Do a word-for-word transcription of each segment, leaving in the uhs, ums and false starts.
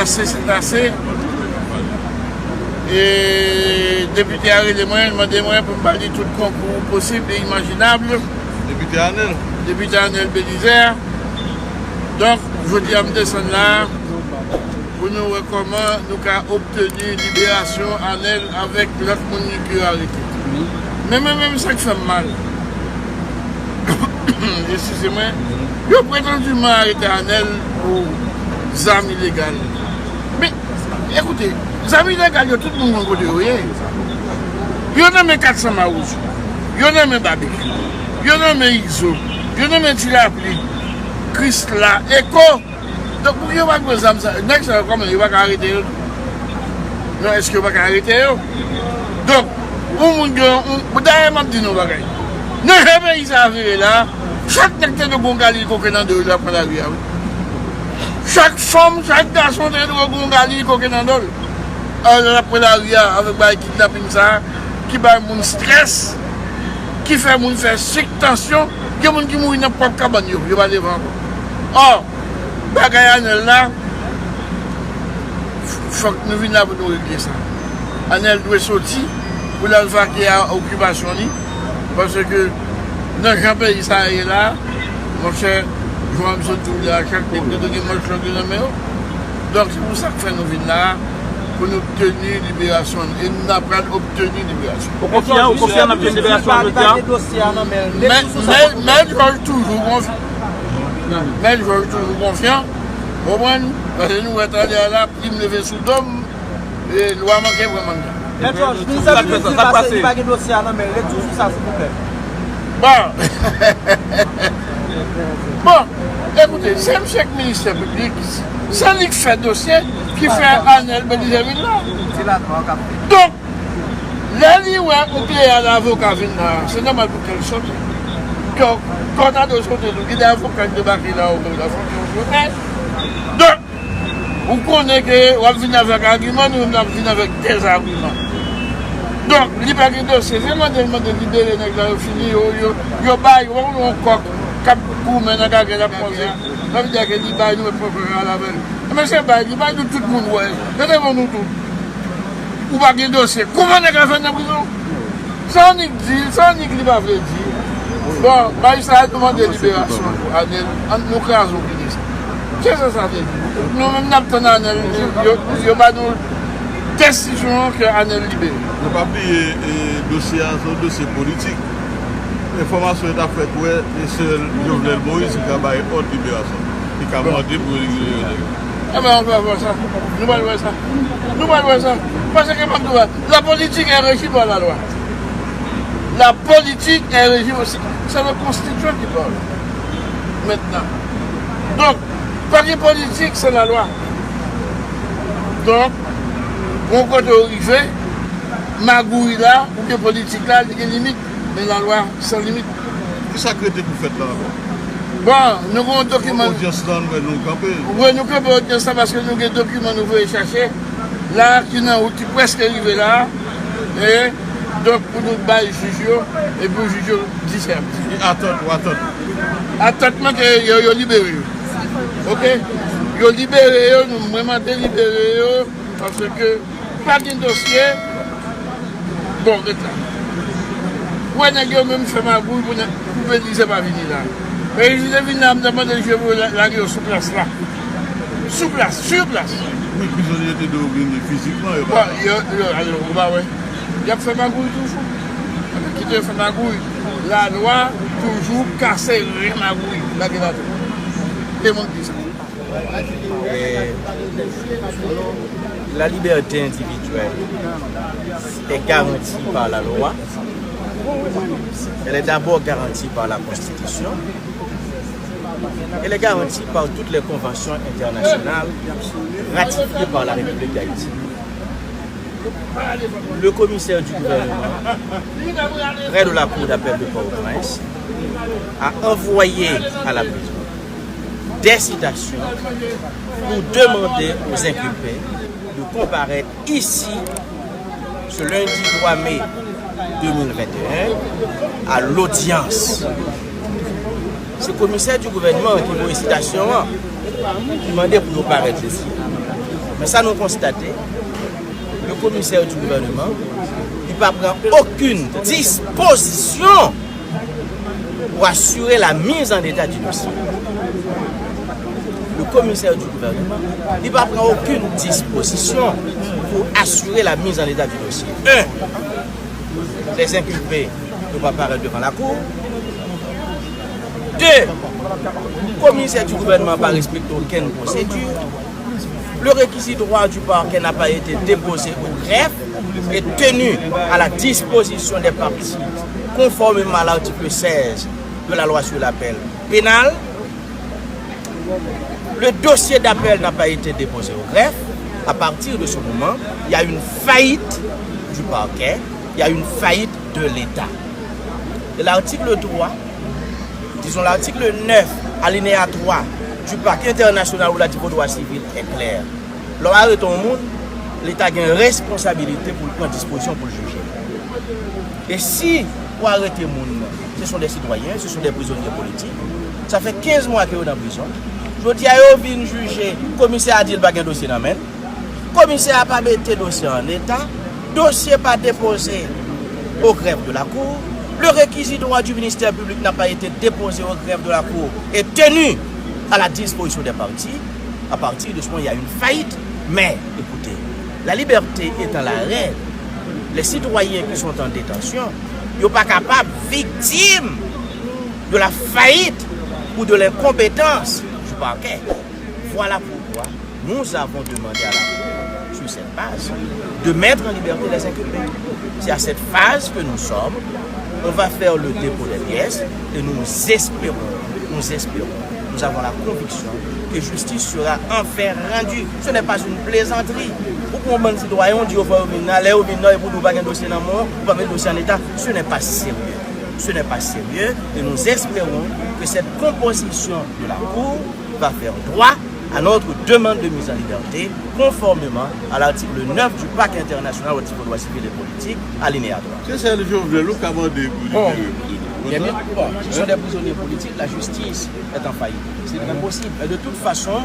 Ase, se ase. E depite a rele mwen, mande mwen pou m ba li tout konkou posib e imajinab. Depite Anèl. Depite Anèl Belizaire. Donk, jodi a m desann la pou nou wè kòman nou ka obteni liberasyon Anèl avèk lòt moun ki arete. Men mwen menm, sa k fè m mal, eskize mwen, yo pretandiman arete Anèl pou zam ilegal. Men, ekoute, zam ilegal yo, tout moun konn kote yo ye. Yo nan men Kat San Mawouzo, yo nan men Babekyou, yo nan men Izo, yo nan men Ti Lapli, Krisla, Eko. Donk, pou ki yo pa t pran zam sa? Nèg sa yo, kòman, yo pa ka arete yo tou? Non, èske yo pa ka arete yo? Donk, yon moun gen yon, dayè, m ap di nou yon bagay. Nan jan peyi sa a vire la, chak nèg te dwe gon galil koke nan do l, l ap pran lari a, wi. Chak fanm, chak gason te dwe gon galil koke nan do l. Alò, l ap pran lari a avèk bagay kidnaping sa a, ki bay moun estrès, ki fè moun fè sik, tansyon, gen moun ki mouri nan pwòp kabann yo, yo pa leve ankò. Ò, bagay Anèl la, f-, fòk nou vin la pou nou regle sa. Anèl dwe soti pou l al vake a okipasyon li, paske nan jan peyi sa a ye la, monchè, jan m sot di w la, chak nèg te gen manch lang nan men yo. Donk, se pou sa k fè nou vin la a, pou nou obteni liberasyon, e n ap pral obteni liberasyon. Ou konfyan, ou konfyan n ap jwenn liberasyon jodi a? Men, men, men Jòj toujou konfyan. Men Jòj toujou konfyan. Ou konprann? Paske nou wè talè a la, plim leve sou do m, e lwa manke pran manda. Mèt Jòj, nou sa vin di l pase li pa gen dosye a nan men l. Lekti sou sa, silvouplè. Bon. Bon, ekoute, se misye k ministè piblik, se li k fè dosye ki fè Anèl Belizaire vin la. Donk, lè li wè yon pleyad avoka vin la, se nòmal pou kè l sote. Kè w, kè w ta dwe sote tou, gen de avoka k debake la, ou menm la, fòk yo sote. Donk, ou konnen ke w ap vin avèk agiman, nou menm n ap vin avèk dèzagiman. Donk, li pa gen dosye, se mande l, mande l libere nèg la, yo fini, yo, yo, yo bay, ou pa konn yon kòk k ap goumen nan gagèl, l ap manze. Sa vle di ke li bay, nou mèt pran kòk la avè l. Men se bay, li bay, nou tout moun wè. Se devan nou tout. Ou pa gen dosye. Kòman nèg la fè nan prizon? Sa annik di, sa annik li pa vle di. Bon, majistra a demande liberasyon pou Anèl, ann nou kraze w kite sa. Se sa sa vle di. Nou menm n ap tann Anèl, yo, yo ba nou desizyon ke Anèl libere. Nou pa bliye, e, dosye a, se yon dosye politik. Enfòmasyon yo t ap fè kwè, e sèl Jovenel Moïse ki ka bay òd liberasyon. Li ka mande pou yo libere nèg yo. Enben, nou pral wè sa. Nou pral wè sa. Nou pral wè sa. Paske m ap di w, la politique est régie par la loi. La politique est régie aussi. C'est le constituant qui parle maintenant. Donk, pa gen politik san lalwa. Donk, yon kote w rive, magouy la, oubyen politik la, li gen limit, men lalwa san limit. Kisa k rete pou fèt la ankò? Bon, nou gen yon dokiman. Odyans lan, nou wè nou kanpe. Wi, nou kanpe odyans la paske nou gen dokiman nou voye chache la, ki nan wout, ki prèske rive la. E, donk, pou nou bay jij yo, e pou jij yo di sa y ap di. E atant, ou atant? Atant mwen ke yo, yo libere yo. Oke? Yo libere yo, nou, mwen mande libere yo, paske pa gen dosye. Bon, ret la. Ou wè nèg yo menm fè magouy pou nèg, pou Belize pa vini la. Belize vin la, m t ap mande jij yo pou la-, lage yo sou plas la. Sou plas, sur plas. Men prizonye te dwe vini fizikman, yo pa. Bon, yo, yo, alò, ou pa wè. Y ap fè magouy toujou. Kite yo fè magouy. Lalwa toujou kase ren magouy. Lage la tou. Demonte sa. Et la liberté individuelle est garantie par la loi. Elle est d'abord garantie par la Constitution. Elle est garantie par toutes les conventions internationales ratifiées par la République d'Haïti. Le commissaire du gouvernement près de la cour d'appel de Port-au-Prince a envoyé à la prison des citations pour demander aux inculpés de comparaître ici ce lundi trois mai deux mille vingt et un à l'audience. Se komisè di gouvènman ki voye sitasyon an, ki mande pou yo parèt ici. Men sa nou konstate, le commissaire du gouvernement, li pa pran okenn dispozisyon pour assurer la mise en état du dossier. Le commissaire du gouvernement, li pa pran okenn dispozisyon pour assurer la mise en état du dossier. Un, les inculpés yo pa parèt devan lakou. De, komisè di gouvènman pa respekte okenn pwosedi. Le réquisitoire du parquet n'a pas été déposé au greffe et tenu à la disposition des parties, conformément à l'article seize de la loi sur l'appel pénal. Le dossier d'appel n'a pas été déposé au greffe. À partir de ce moment, il y a une faillite du parquet, il y a une faillite de l'État. Et l'article trois, disons l'article neuf, alinéa trois du Pacte international relatif aux droits civils est clair. Lè w arete yon moun, Leta gen responsabilite pou l pran dispozisyon pou l jije. E si ou arete moun nan, ce sont des citoyens, ce sont des prisonniers politiques, sa fè kenz mwa ke yo nan prizon. Jodi a, yo vin jije, komisè a di l pa gen dosye nan men l. Komisè a pa mete dosye an eta. Dosye pa depoze au greffe de la Cour. Le réquisitoire du ministère public n'a pas été déposé au greffe de la Cour et tenu à la disposition des parties. À partir de ce moment, il y a une faillite. Mais, écoutez, la liberté étant la règle, les citoyens qui sont en détention, yo pa kapab viktim de la faillite ou de l'incompétence du parquet. Voilà pourquoi nous avons demandé à la Cour, sur cette base, de mettre en liberté les inculpés. C'est à cette phase que nous sommes. On va faire le dépôt des pièces et nous espérons, nous espérons, nous avons la conviction que justice sera enfin rendue. Ce n'est pas une plaisanterie. Ou pran yon bann sitwayen, ou di yo fò yo vin la, lè yo vin la, epi ou di w pa gen dosye nan men w, ou pa met dosye an eta. Ce n'est pas sérieux. Ce n'est pas sérieux et nous espérons que cette composition de la Cour va faire droit à notre demande de mise en liberté, conformément à l'article neuf du Pacte international relatif aux droits civils et politiques, alinéa trois. Se sèl Jovenel ou ka mande pou libere prizonye politik. Bon, ce sont des prisonniers politiques, la justice est en faillite. C'est très possible. Et de toute façon,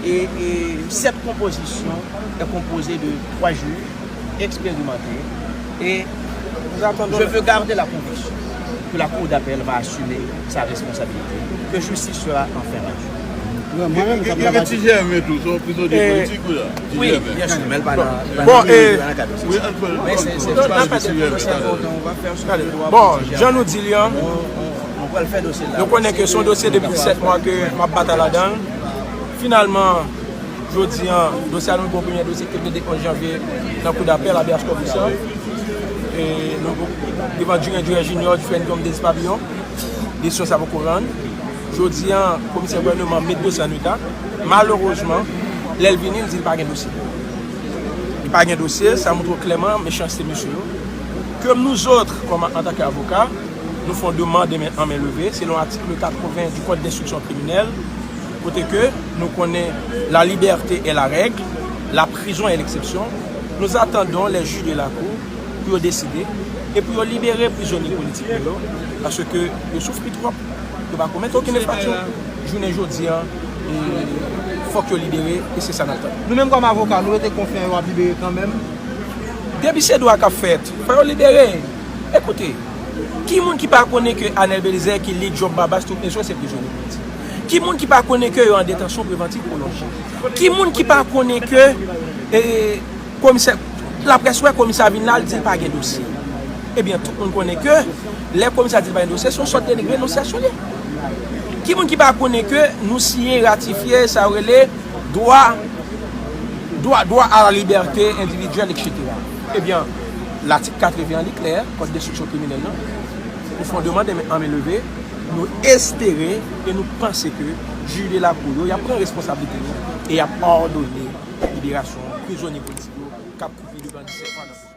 et, et cette composition est composée de trois juges expérimentés et je veux garder la conviction que la Cour d'appel va assumer sa responsabilité, que justice sera enfin rendue. Gen ti Jèmen tou, se yon prizonye politik ou la? Ti Jèmen. Wi, byen si, men l pa nan, li pa nan kad dosye sa. Men se, se, se pa dosye sa. Bon, jan nou di l an, nou konnen ke se yon dosye depi disèt mwa ke m ap batay ladan l. Finalman, jodi a, dosye a nou gen yon premye dosye ki te depoze janvye nan kou dapèl, habeas corpus lan. E nou devan Duren Duren Junior, Duren Duren Denis Pavillon. Desizyon sa poko rann. Jodi a, komisè gouvènman met dosye an eta. Malerezman, lè l vini, l di l pa gen dosye. Li pa gen dosye, sa montre w klèman mechanste mesye yo. Ke nou zòt, kòm antanke avoka, nou fè yon demann de men, an men leve, selon atik katreven du Code d'instruction criminelle, kote ke nou konnen la liberté est la règle, la prison est l'exception. Nous attendons les juges de la cour pou yo deside e pou yo libere prizonye politik nou yo, paske yo soufri twòp, yo pa komèt okenn enfraksyon. Jounen jodi a, e, fòk yo libere, e se sa n ap tann. Nou menm kòm avoka, nou rete konfyan yo ap libere kanmenm. Depi se dwa k ap fèt, fò yo libere. Ekoute, ki moun ki pa konnen ke Anel Belizaire ki li Job Babas tout mesye se prizonye politik? Ki moun ki pa konnen ke yo an detansyon prevantiv pwolonje? Ki moun ki pa konnen ke, e, komisè, laprès wè komisè a vin la, l di l pa gen dosye? Ebyen, tout moun konnen ke lè komisè a di l pa gen dosye, se yon sòt de renonsiyasyon li ye. Ki moun ki pa konnen ke nou siyen, ratifye, sa yo rele dwa, dwa, dwa a la libète endividyèl, etsetera? Ebyen, latik katreven an, li klè, kòd enstriksyon kriminèl lan. Nou fè yon demann an men leve, nou espere e nou panse ke jij de lakou yo, y ap pran responsablite yo e y ap òdone liberasyon prizonye politik yo k ap kouri devan disèt mwa nan prizon.